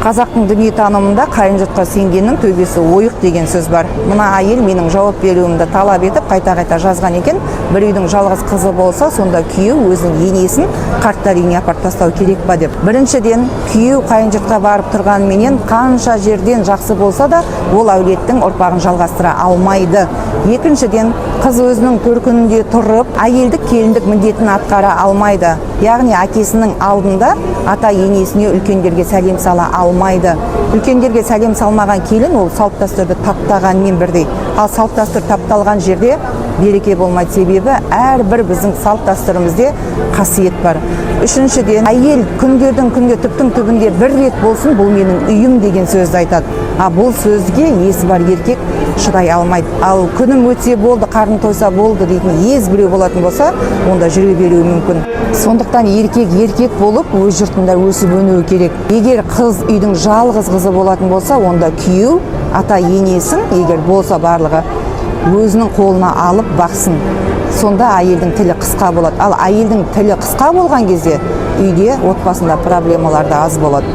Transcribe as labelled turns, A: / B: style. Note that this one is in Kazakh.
A: Қазақтың дүниетанымында «Қайын жұртқа сенгеннің төбесі ойық» деген сөз бар. Мына әйел менің жауап беруімді талап етіп, қайта қайта жазған екен. Бір үйдің жалғыз қызы болса, сонда күйеу өзінің енесін қарттар үйіне апарып тастау керек па деп. Біріншіден, күйеу қайын жұртқа барып тұрғанменен, қанша жерден жақсы болса да, ол әулеттің ұрпағын жалғастыра алмайды. Екіншіден, қыз өзінің төркінінде тұрып, әйелдік, келіндік міндетін атқара алмайды, яғни әкесінің алдында ата енесіне, үлкендерге сәлем сала алмайды. Үлкендерге сәлем салмаған келін ол салт дәстүрді таптағанмен бірдей. Ал салт дәстүр тапталған жерде береке болмайды, себебі әрбір біздің салт дәстүрімізде қасиет бар. Үшіншіден, әйел күндердің күнде түптің түбінде бір рет болсын «Бұл менің үйім» деген сөзді айтады. А бұл сөзге есі бар еркек шыдай алмайды. Ал күнім өтсе болды, қарным тойса болды дейтін ез біреу болатын болса, онда жүре беруі мүмкін. Сондықтан еркек еркек болып, өз жұртында өсіп өнуі керек. Егер қыз үйдің жалғыз қызы болатын болса, онда күйеу ата енесін, егер болса барлығы, өзінің қолына алып бақсын. Сонда әйелдің тілі қысқа болады. Ал әйелдің тілі қысқа болған кезде үйде, отбасында проблемалар да аз болады.